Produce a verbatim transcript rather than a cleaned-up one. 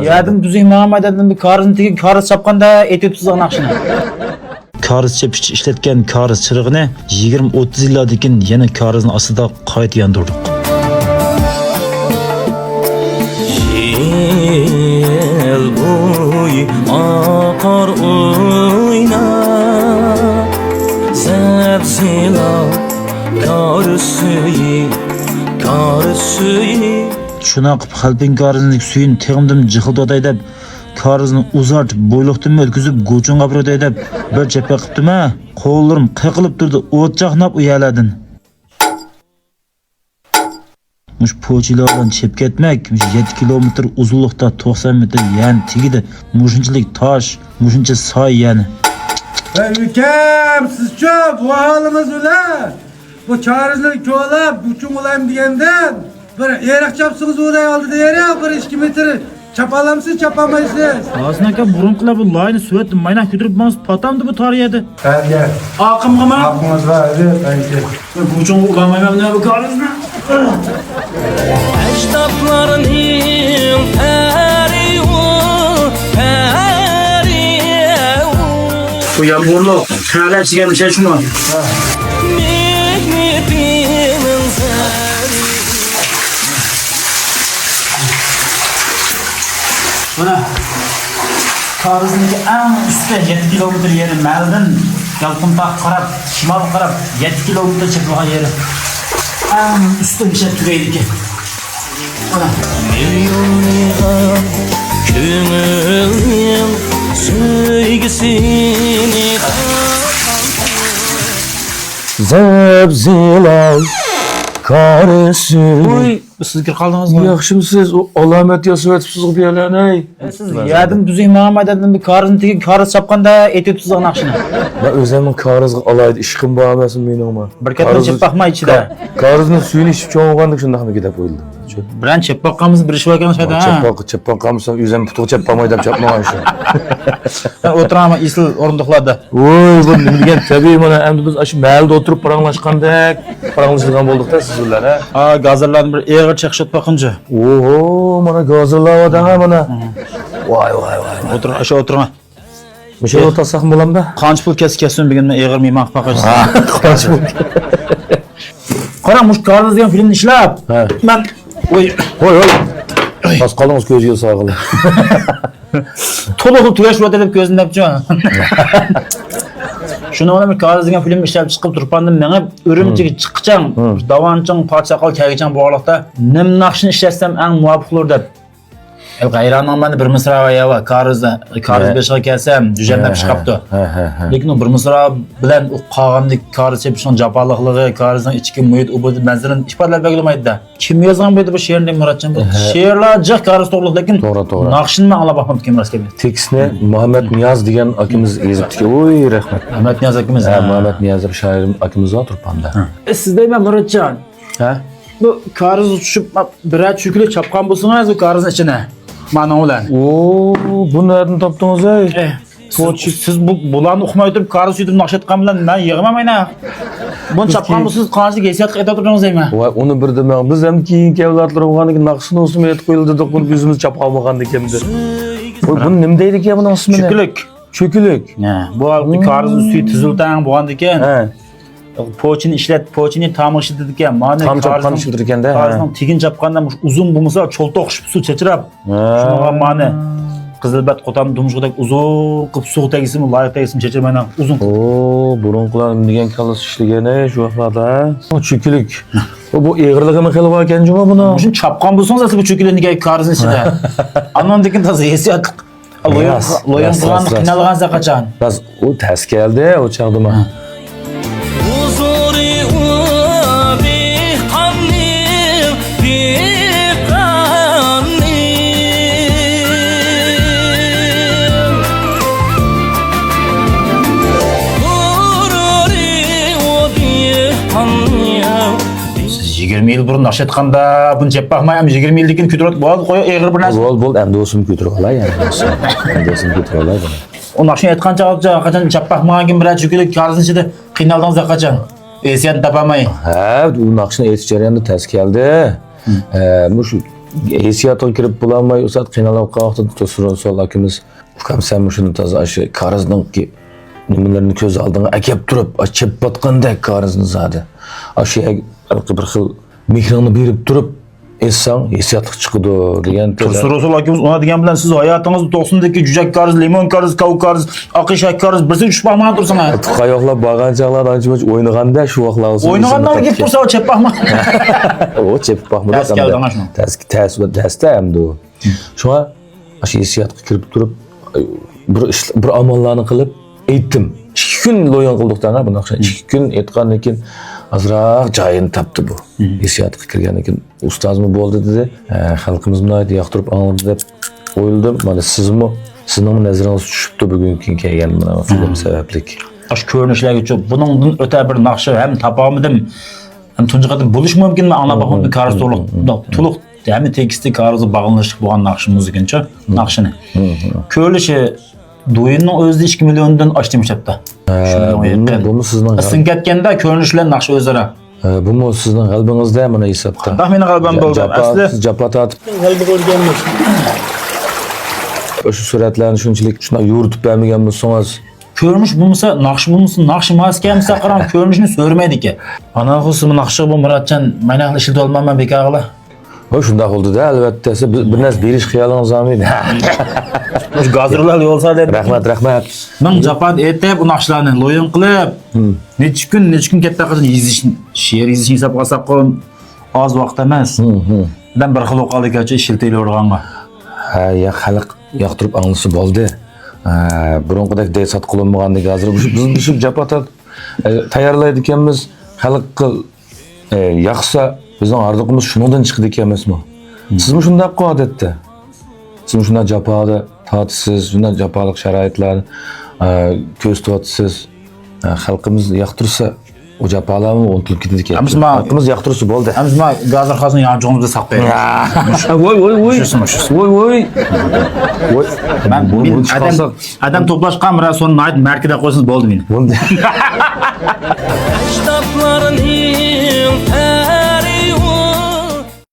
يەردىن بۈزۈك ماڭا مەيداندىن بىر كارىزنى تېگىپ، كارىز چاپقاندا ئېتىۋېتىپسىز ناخشىنى. كارىز چېپىشتا ئىشلەتكەن كارىز چىرىغىنى يىگىرمە ئوتتۇز يىللاردىن كېيىن يەنە كارىزنىڭ ئاستىدا قايتا ياندۇردۇق. يىل بويى ئاقار ئويناپ، زەپسىلا كارىز سۈيى، كارىز سۈيى. شۇنداق قىلىپ خەلپىڭ كارىزنىڭ سۈيىنى تېخىمۇ جىخىلدىۋاتاي دەپ، كارىزنى ئۇزارتىپ، بويلۇقتىنمۇ ئۆتكۈزۈپ، گۇچۇڭغا ئاپىرىۋېتەي دەپ بىر چەپپەك قىپتىمەن. قوللىرىم قېقىلىپ تۇردى، ئوت چاقناپ ئۇ يەرلەردىن. مۇشۇ پوچىلار بىلەن چېپىپ كەتمەك، مۇشۇ يەتتە كىلومېتىر ئۇزۇنلۇقتا توقسان مېتىر يەرنى تېگىدى. مۇشۇنچىلىك تاش، مۇشۇنچە ساي يەنى. ۋەي ئۇكام، سىزچۇ بۇ ھالىڭىز بىلەن بۇ كارىزنى كولاپ، بۇچۇڭ ئۇلايمەن دېگەندىن، بىر ئېرىق چاپسىڭىز ئۇداي ئالدىدا ئېرىق، بىر ئىككى مېتىر چاپالامسىز، چاپالمايسىز. ھاسىن ئاكا، بۇرۇنقىلار بۇ لاينى سۈرەتتە مايناق كۆتۈرۈپ ماڭسا پاتامدۇ بۇ تار يەردە. قەيەردە؟ ئاقىمغىمۇ؟ ئاقىمىزغا ئۆزى قايسى؟ بۇچۇڭغا ئۇلامايمەن بۇ كارىزنى. ئەجدادلارنىڭ پەرى ئۇ، پەرى ئۇ. بۇ يامغۇرلۇق، تەلەچ دېگەن بىر شەي شۇمۇ؟ مېھنىتىنىڭ زەرى. مانا، كارىزنىڭكى ئەڭ ئۈستى يەتتە كىلومېتىر يېرى مەلدىن يالقۇنتاغا قاراپ، شىمالغا قاراپ يەتتە كىلومېتىر چېپىلغان يېرى. ئەڭ ئۈستى مۇشۇ تۈگەيدىكەن. مانا. مىليونلىغان كۆڭۈلنىڭ سۆيگۈسىنى زەپسىلە كارىز سۈيى. ۋۇي، سىز كىرىپ قالدىڭىزغۇ؟ ياخشىمۇسىز؟ ئۇ ئالامەت ياسىۋېتىپسىزغۇ بۇ يەرلەرنى، ھەي. سىز يەردىن بۈزۈك ماڭا مەيداندىن بىر كارىزنى تېگىپ، كارىز چاپقاندا ئېتىۋېتىپسىز ناخشىنى. مەن ئۆزۈمنىڭ كارىزغا ئالاھىدە ئىشقىم بار ئەمەسمۇ مېنىڭمۇ؟ بىر كەتمە چېپىپ باقماي ئىچىدە. كارىزنىڭ سۈيىنى ئىچىپ چوڭ بولغاندىكىن شۇنداقمىكىن دەپ ئويلىدىم. بىرەر چېپىپ باققانمىز، بىر ئىش بار ئىكەن شۇ يەردە، ھە؟ چېپىپ باق-، چېپىپ باققانمىسام، ئۆزۈم پۇتىغا چېپىپ باقماي دەپ چاپمىغان شۇ. ئولتۇرۇڭ، ئېسىل ئورۇندۇقلاردا. ۋوي، بۇ نېمە دېگەن تەبىئىي، مانا ئەمدى بىز ئاشۇ مەھەلدە ئولتۇرۇپ پاراڭلاشقاندەك پاراڭلىشىدىغان بولدۇق-تە سىز بىلەن، ھە؟ ھا، گازىرلارنى بىر ئېغىر چېقىشىپ باققىنچە. ئوھو، مانا گازىرلار بار-دە، مانا. ۋاي، ۋاي، ۋاي، ۋاي. ئولتۇرۇڭ، ئاشۇ ئولتۇرۇڭ. مۇشۇ يەردە تۇرساقمۇ بولامدا؟ قانچە پۇل كەلسە كەلسۇن، بۈگۈن مەن ئېغىر مېھمان قىلىپ باقاي سىزنى. قانچە پۇل؟ قاراڭ، مۇشۇ كارىز دېگەن فىلىمنى ئىشلەپ، ھە. مەن، ۋوي. ۋوي، ۋوي. تاس قالدىڭىز كۆزگە ساغلىق. تولۇقلا تۈگەش ۋاقتى دەپ كۆزۈم دەپچۇ. شۇنىڭ بىلەن بىر كارىز دېگەن فىلىم ئىشلەپ چىقىپ، تۇرپاندىن مېڭىپ، ئۈرۈمچىگە چىققىچە، داۋانچىڭ، پاچاقال كەلگۈچە بولغانلىقتا، نېمە ناخشىنى ئىشلەتسەم ئەڭ مۇۋاپىق بولۇر دەپ. ھېلىقى ھەيرانىڭ مانا بىر مىسرا يا بار، كارىزدا، كارىز بېشىغا كەلسەم، دۈشەنبە چىقىپتۇ. ھە، ھە، ھە. لېكىن ئۇ بىر مىسرا بىلەن ئۇ قالغاندىكى كارىز چېپىشنىڭ جاپالىقلىقى، كارىزنىڭ ئىچكى مۇھىت، ئۇ بۇ مەنزىرىنى ئىپادىلەپ بەرگىلى بولمايدۇ-دە. كىم يازغان بۇ يەردە بۇ شېئىرنى، مۇراتجان؟ بۇ شېئىرلار جىق كارىز توغرىلىق، لېكىن توغرا، توغرا. ناخشىنى مەن ئاڭلاپ باقماپتىكەن راست گەپنى. تېكىستنى مۇھەممەد نىياز دېگەن ئاكىمىز يېزىپتىكەن. ۋوي، رەھمەت. مۇھەممەد نىياز ئاكىمىز، ھە، ھە. مۇھەممەد نىياز دەپ شائىر ئاكىمىز بار تۇرپاندا. ھە. ئە، سىز دەيمەن، مۇراتجان. ھە؟ بۇ كارىزغا چۈشۈپ، بىرەر چۆكۈلۈك چاپقان بولسىڭىز، بۇ كارىزنىڭ ئىچىنى. مانىڭ بىلەن. ئو، بۇ نەدىن تاپتىڭىز، ئەي؟ ئە، سىز، سىز بۇ، بۇلارنى ئۇقماي تۇرۇپ، كارىز سۈيىدە ناخشا ئېيتقان بىلەن مەن يىغىمەن مانا. بۇنى چاپقان بولسىڭىز، قانچىلىك ھېسسىياتقا ئېتىپ تۇردىڭىز دەيمەن. ۋاي، ئۇنى بىر دېمەڭ. بىز ھەم كېيىنكى ئەۋلادلار بولغاندىن كېيىن ناخشىنى ئۇسمۇ ئېيتىپ قويۇلدى دېدۇق، بۇنى ئۆزىمىز چاپقان بولغاندىن كېيىن. ۋاي، بۇنى نېمە دەيدىكەن بۇنىڭ ئىسمىنى؟ چۆكۈلۈك. چۆكۈلۈك. ھە، بۇ ھالەتتە كارىزنىڭ سۈيى تۈزۈلتەڭ بولغاندىكىن، ھە. پوچىنى ئىشلەت، پوچىنى تامغا ئىشلىتىدىكەن. مانا تام چاپقان ئىشلىتىدىكەن-دە، ھە. كارىزنىڭ تېگىنى چاپقاندا مۇشۇ ئۇزۇن بولمىسا، چولتاق ئۇشۇپ سۇ چېچىراپ. ھە. شۇنىڭغا مانا قىزىل بەت قوتان تۇمشۇقىدەك ئۇزۇن قىلىپ سۇغا تەگسىمۇ، لايىق تەگسىمۇ چېچىرمايدىغان ئۇزۇن قىلىپ. ئو، بۇرۇنقىلار نېمە دېگەن كاللىسى ئىشلىگەن-ئەي شۇ ۋاقىتلاردا. ئۇ چۆكۈلۈك. ئۇ، بۇ ئېغىرلىقىمۇ خېلى باركەن جۇمۇ بۇنىڭ. مۇشۇنى چاپقان بولسىڭىز ئەسلى بۇ چۆكۈلۈكنى كارىزنىڭ ئىچىدە. ئانىڭدىن كېيىن تازا ھېسسىياتلىق. لويۇن، راست، لويۇن راست، قىلغان راست، راست. قىينالغانسەن قاچان؟ راست، ئۇ تەس كەلدى ئۇ چاغدىمۇ. ھە. ھۇزۇرى ئۇ دېھقاننىڭ، دېھقاننىڭ. غۇرۇرى ئۇ دېھقاننىڭ. سىز يىگىرمە يىل بۇرۇن ناخشا ئېيتقاندا بۇنى چەپ باقماي، ھەم يىگىرمە يىلدىن كېيىن كۆتۈرۈۋاتىپ، بولدى، قوي، ئېغىر بىر نەرسە. بولدى، بولدى، ئەمدى ئۇسۇلنى كۆتۈرۈپ ئالاي، ئەمدى ئۇسۇلنى، ئەمدى ئۇسۇلنى كۆتۈرۈپ ئالاي بۇنى. ئۇ ناخشىنى ئېيتقان چاغدا قاچان چەپ باقمىغانكىن، بىرەر چۆكۈلۈك كارىزنىڭ ئىچىدە قىينالدىڭىز قاچان؟ ھېسسىياتنى تاپالماي. ھە، ئۇ ناخشىنى ئېيتىش جەريانىدا تەس كەلدى. ھە، مۇشۇ ھېسسىياتقا كىرىپ بولالماي، ئۇ سائەت قىينالاپ قالغان ۋاقتىدا دوستۇم رۇسۇل ئاكىمىز، ئۇكام، سەن مۇشۇنى تازا ئاشۇ كارىزنىڭكى نېمىلىرىنى كۆز ئالدىڭغا ئەكەپ تۇرۇپ، ئاشۇ چېپىپ ئاتقاندەك كارىزنى زادى. ئاشۇ ھەرقى بىر خىل مېھرىڭنى بېرىپ تۇرۇپ ئېيتساڭ، ھېسسىياتلىق چىقىدۇ دېگەن. تۇرسۇن رۇسۇل ئاكىمىز ئۇنداق دېگەن بىلەن، سىز ھاياتىڭىزدا توقساندىكى جۈجەك كارىز، لىمون كارىز، كاۋا كارىز، ئاق ئېشەك كارىز، بىرسىگە چۈشۈپ باقمىغان تۇرسىڭىز. قاياقلاپ بارغان چاغلاردا ئانچە-مۇنچە ئوينىغاندا شۇ ۋاقىتلارغا ئوينىغاندا كېلىپ تۇرسا، ئۇ چېپىپ باقمىدى. ئۇ چېپىپ باقمىدى. تەس كەلدىڭىز شۇ. تەس، تەس، تەستە ئەمدى ئۇ. شۇڭا ئاشۇ ھېسسىياتقا كىرىپ تۇرۇپ، بىر ئىش، بىر ئاماللارنى قىلىپ ئېيتتىم. ئىككى كۈن لويۇن قىلدۇق دەڭە بۇنداق. ئىككى كۈن ئېيتقاندىن كېيىن ئازراق جايىنى تاپتى بۇ. ھېسسىياتقا كىرگەندىن كېيىن ئۇستازمۇ بولدى دېدى. ئە، خەلقىمىزمۇ ناھايىتى ياقتۇرۇپ ئاڭلىدى دەپ ئويلىدىم. مانا سىزمۇ، سىزنىڭمۇ نەزىرىڭىز چۈشۈپتۇ بۈگۈنكى كەلگەن مانا فىلىم سەۋەبلىك. ئاشۇ كۆرۈنۈشلەرگىچۇ بۇنىڭدىن ئۆتە بىر ناخشا ھەم تاپالمىدىم. ھەم تۇنجى قېتىم بولۇشى مۇمكىنمۇ، ئاڭلاپ باقمىدىم، كارىز تولۇق، تولۇق ھەممە تېكىستى كارىزغا باغلىنىشلىق بولغان ناخشا، مۇزىكىنچۇ ناخشىنى. كۆرۈلۈشى دۇيىننىڭ ئۆزى ئىككى مىليوندىن ئاشتى مۇشۇ ھەپتە. ئىككى مىليونغا يېقىن. بۇمۇ سىزنىڭ ئىسىڭ كەتكەندە كۆرۈنۈشلەر ناخشا ئۆزئارا. بۇمۇ سىزنىڭ غەلىبىڭىزدە مانا ھېسابتا. قانداق مېنىڭ غەلىبەم بولدى؟ جاپا، ئەسلى جاپا تارتىپ. غەلىبە كۆرگەنمىز. شۇ سۈرەتلەرنى شۇنچىلىك شۇنداق يورۇتۇپ بەرمىگەن بولسىڭىز. كۆرۈنۈش بولمىسا، ناخشا بولمىسا، ناخشا ماس ئىكەن، بىز قاراڭ، كۆرۈنۈشنى سۆرىمەيدىكەن. ئانا خۇسۇمى ناخشا بۇ مۇراتجان، مانا ئىشلىتىۋالمايمەن بىكارغىلا. ھوي، شۇنداق بولدى-دە، ئەلۋەتتە. سىز بىر، بىر نەرسە بېرىش خىيالىڭىز بارمىدى؟ مۇشۇ گازىرلار يولسا دەپ. رەھمەت، رەھمەت. مىڭ جاپا ئېيتىپ، ئۇ ناخشىلارنى لويۇن قىلىپ، نەچچە كۈن، نەچچە كۈن كەتتى قاچان يېزىش، شېئىر يېزىشنى ھېسابقا ئالساققۇ، ئاز ۋاقىت ئەمەس. ئادەم بىر خىل بولۇپ قالدى كەچە ئىشلىتىۋېلىۋالغانغا. ھە، يا خەلق ياقتۇرۇپ ئاڭلىسا بولدى. ئە، بۇرۇنقىدەك دەي سات قىلىنمىغاندىكىن ھازىر مۇشۇ، بىز مۇشۇ جاپا تارت-، ئە، تەييارلايدىكەنمىز، خەلققە، ئە، ياقسا بىزنىڭ ھاردۇقىمىز شۇنىڭدىن چىقىدىكەن ئەمەسمۇ؟ سىزمۇ شۇنداققۇ ئادەتتە. سىزمۇ شۇنداق جاپادا تارتىسىز، شۇنداق جاپالىق شارائىتلارنى، ئە، كۆرسىتىۋاتىسىز. ئە، خەلقىمىز ياقتۇرسا، ئۇ جاپالارمۇ ئۇنتۇلۇپ كېتىدىكەن. ئەمىسە ما-، خەلقىمىز ياقتۇرسا بولدى. ئەمىسە ما گازىرخانىسىنى يانچۇقىمىزدا ساقلايمىز. ۋوي، ۋوي، ۋوي. شۇسى، شۇسى. ۋوي، ۋوي. ۋوي. مەن، بۇ، مەن بۇنى ئادەم، چىقارساق. ئادەم توپلاشقان بىر سورۇن ناھايىتى مەركىدە قويسىڭىز بولدى مېنى. بولدى. ئەجدادلارنىڭ